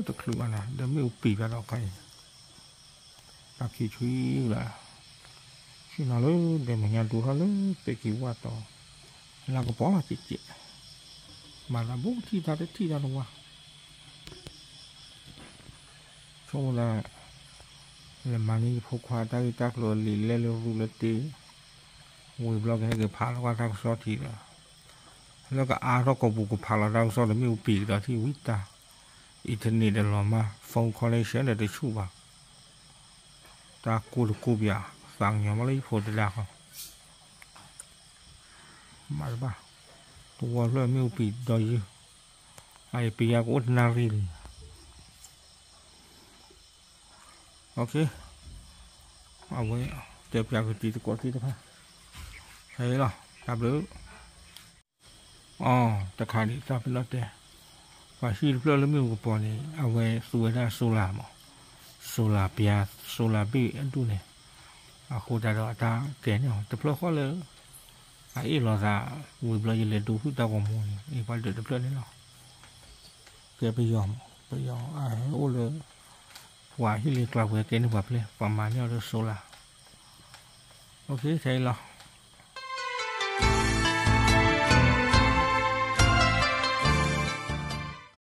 တချုးဘၣ်နၤ ဒီးမ့ၣ်အူပံာ်ဖျါဒီးခါအံၤ တၢ်ခံးဆှံလၢ ဆ့ၣ်နီၤလၢဒဲမဲာ်ညါဒိထီၣ်လၢပဲက့ၤဝၣ်တီၤ လၢကပီၤလီၤကဲးကဲး မၤသးဘူးထံၣ်တၢ်တထံၣ်တၢ်တဝါ ဆိကမိၣ်သး လဲၤမၤန့ၢ်ယဖိခွါတၢ်ဂ့ၢ်တၢ်ကျိၤအလံာ်လဲၢ်လၢရူလၢတ့ ဝံၤဘျီကဟဲက့ၤဖးလီၤကွၢ်တၢ်ကစီၣ်ထံးဒီး လၢကအါထီၣ်ကိာ်ပူၤကဖးလီၤတၢ်ကစီၣ်ဒီးမ့ၣ်အူပံာ်ကဒီးထံၣ်ဝံတၢ် internet ဒီးလီၤမၢ် phone connection ဒီးတဆူၣ်ဘၣ် တၢ်ကိၢ်တကိၢ်ပၠး သးကညီၤမးလၢယဖိတဒါဃီ မၤတဘၣ် တဝီဖျၢၣ်မ့ၣ်အူပံာ်ဒီးယုၢ် အအံၤပယါကအိၣ်တနၣ်ရံၣ်လံ အဝဲတဲပၠးကတံၤသကိးသ့ၣ်တဖၣ် ဟဲလီၤ တၢ်ဘျုး အီ တခါဒံးတၢ်ဖဲလီၤတဲာ် ပှၤဟံၣ်တဖျၢၣ်လၢမ့ၣ်အူကပီၤန့ၣ် အဝဲသူဝဲဒၣ် solar မး solar ပၠး solar ဘ့ၣ်အဒူၣ်န့ၣ် အဃိသတးဒီးအတၢ်ကဲန့ၣ်အီၤ တဖျၢၣ်ဃီလၢ အအ့ၣ်လိာ်သး ဝံၤဘျီယလဲၤဒိးဟုၣ်တၢ်ဂီၤမူန့ၣ် အ့ၣ်ပှၤဒၢးတဖျၢၣ်န့ၣ်လီၤ ကဲပယီၤမး ပယီၤအဟဲအိၣ်လၢ ပှၤဟံၣ်လ့ကျါပှဲၤကဲန့ၢ်ပှၤဖျဲၣ် ပှၤမၤန့ၢ်အီၤလၢ solar ထဲအံၤလီၤ